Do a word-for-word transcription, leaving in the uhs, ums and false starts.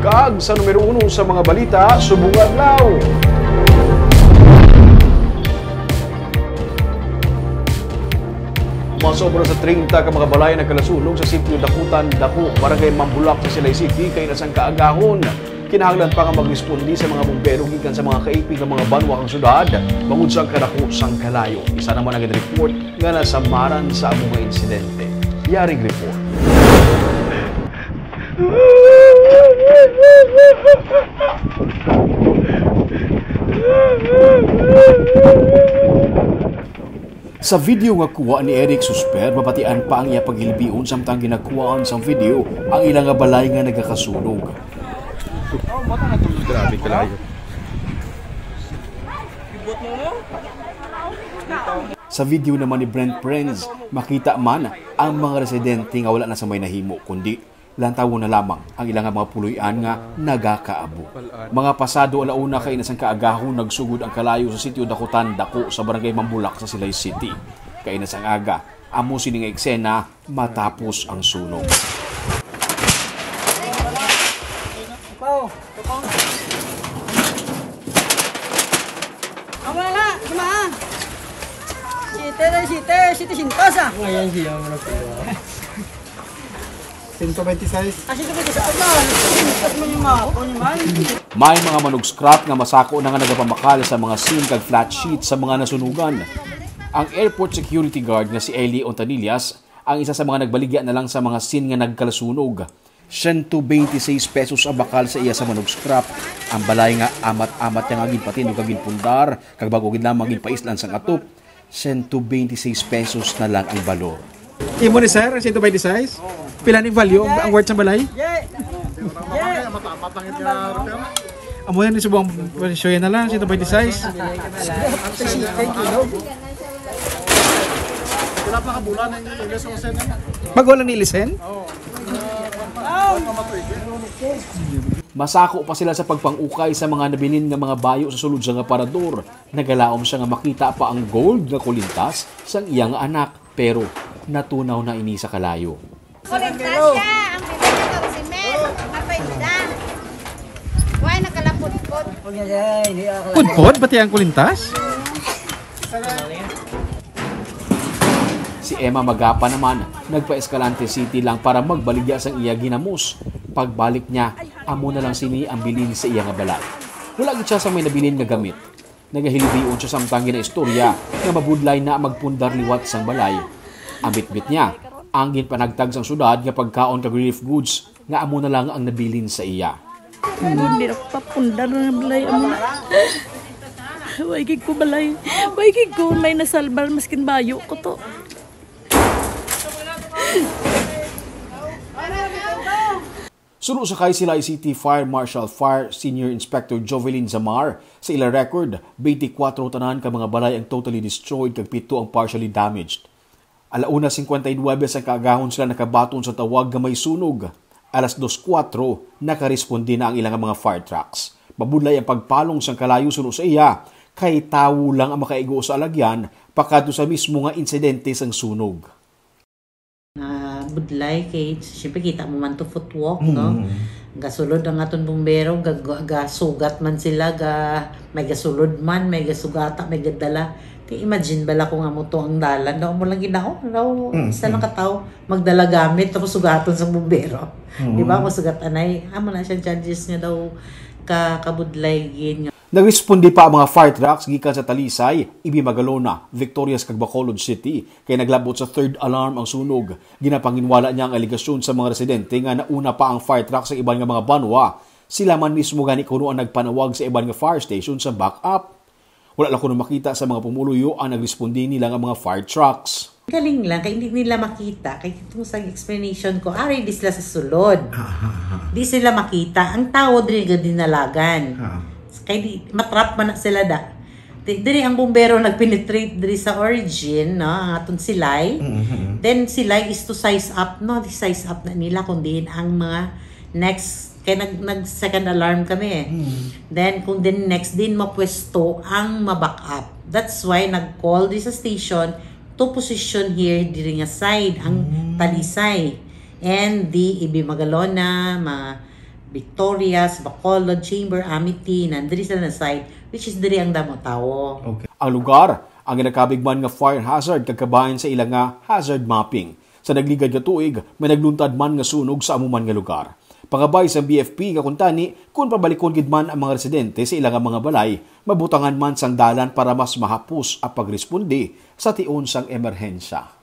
Kag sa numero uno sa mga balita subong adlaw. Mga sobra sa treinta ka mga balay nagkalasunog sa sitio Dakutan Dako, Barangay Mambulak sa Silay City, kaina sang kaagahon. Kinahanglan pa nga magresponde sa mga bumbero gikan sa mga kaipig nga mga banwa kag syudad bangod sa kadako sang kalayo. Isa naman ang report nga nasamaran sa amo nga insidente. Yaring report. Sa video nga kuha ni Eric Susper, mabatian pa ang iya paghilbion samtang ginakuhaan sang video ang ila nga balay nga nagakasunog. Grabe kalayo. Sa video naman ni Brent Prince, makita man ang mga residente nga wala na sa may nahimo, kundi lantawon na lamang ang ila nga mga puloy-an nga nagakaabo. Mga pasado ala-una kaina sang kaagahon, nagsugod ang kalayo sa sitio Dakutan Dako sa Barangay Mambulak sa Silay City. Kaina sang aga, amo sini nga eksena matapos ang sunog. Ang wala, lima. Siyete na siyete, siyete sintos, ah. Ngayon siya, ano po? Sento bente sais. Ah, siyete sintos na. Sintos mo yung mga, ano man. May mga manug scrap nga masako na nga nagapamakal sa mga sin kag flat sheet sa mga nasunugan. Ang airport security guard nga si Eli Ontanillas ang isa sa mga nagbaligya na lang sa mga sin nga nagkalasunog. Siyento bente sais pesos ang bakal sa iya sa manug scrap. Ang balay nga amat-amat niya nga ginpatindog kag ginpundar, kag bago gid lamang ginpaislan sang atop, siyento bente sais pesos na lang ang balor. Imo ni, sir, ang siyento bente sais? Pila ni value ang, ang worth sa balay? Amo na ni subong presyo na lang, siyento bente sais. Wala pa ka bulan ang ilis o sen. Bago lang ni lisen? Masako pa sila sa pagpang-ukay sa mga nabilin nga mga bayo sa sulod sang aparador. Nagalaom siya nga makita pa ang gold nga kulintas sang iya nga anak, pero natunaw na ini sa kalayo. Kulintas siya, ang bibili ko, simen, apay da. Why nakalapot-pot? Pudpod, pati ang kulintas? Si Emma Magapa naman, nagpa-Escalante City lang para magbaligya sang iya ginamos. Pagbalik niya, amo na lang sini ang bilin sa iya nga balay. Wala gid siya sa may nabilin nga gamit. Nagahilbion siya samtang ginaistorya nga mabudlay na magpundar liwat sang balay. Ang bitbit niya, ang ginpanagtag sang syudad nga pagkaon kag relief goods nga amo na lang ang nabilin sa iya. Hindi na papundar ang balay amo na. Way gid ko balay. Way gid ko may nasalbar, maskin bayo ko to. Suno sa kay Silay City Fire Marshal Fire Senior Inspector Jovelyn Zamar, sa ila record, twenty-four tanan ka mga balay ang totally destroyed kag pito ang partially damaged. Alauna cincuenta y nueve sang kaagahon sila nakabaton sa tawag nga may sunog. Alas dos kuwatro, nakaresponde na ang ilang mga fire trucks. Mabudlay ang pagpalong sang kalayo suno sa iya, kay tawo lang ang makaigo sa alagyan pakadto sa mismo nga insidente sang sunog. Ah, budlay kay, siyempre, kita mo man to footwalk, no? Mm. Gasulod ang aton bumbero, ga-, ga-, gasugat man sila, ga-, may gasulod man, may gasugata, may gadala. Kay imagine bala kung amo to ang dalan, daw mo lang ginaon, daw Mm, isa lang mm. ka tawo magdala gamit tapos sugaton sa bumbero. Mm. Di ba? Masugat anay, amo na siya charges nga daw ka-, kabudlay gid nga. Nagresponde pa ang mga fire trucks gikan sa Talisay, Ibi Magalona, Victorias kag Bacolod City, kay naglabot sa third alarm ang sunog. Ginapanginwala niya ang alegasyon sa mga residente nga nauna pa ang fire truck sa iban nga mga banwa. Sila man mismo gani kuno ang nagpanawag sa iban nga fire station sa backup. Wala lang kuno makita sa mga pumuluyo ang nagresponde nila nga mga fire trucks. Galing lang, kay hindi nila makita. Kay itong sa explanation ko, ari di sila sa sulod. Aha, aha. Di sila makita. Ang tao diri ga dinalagan. Ah. Kay di, matrap man na sila da. Di, diri ang bumbero nagpenetrate diri sa origin, no? Ang aton silay. Mm-hmm. Then silay is to size up, no? Di size up na nila kung diin ang mga next, kay nag, nag second alarm kami eh. Mm. Then kung din next din mapwesto ang ma-back up. That's why nag-call di sa station to position here diri nga side ang Mm. Talisay. And di Ibi Magalona, ma Victorias, Bacolod, Chamber, Amity, nandiri sila na side, which is diri ang damo tawo. Ang lugar ang ginakabig man nga fire hazard kag kabahin sa ila nga hazard mapping. Sa nagligad nga tuig, may nagluntad man nga sunog sa amo man nga lugar. Pangabay sa B F P nga kuntani, kung pabalikon gid man ang mga residente sa ila nga mga balay, mabutangan man sang dalan para mas mahapos ang pagresponde sa tion sang emerhensya.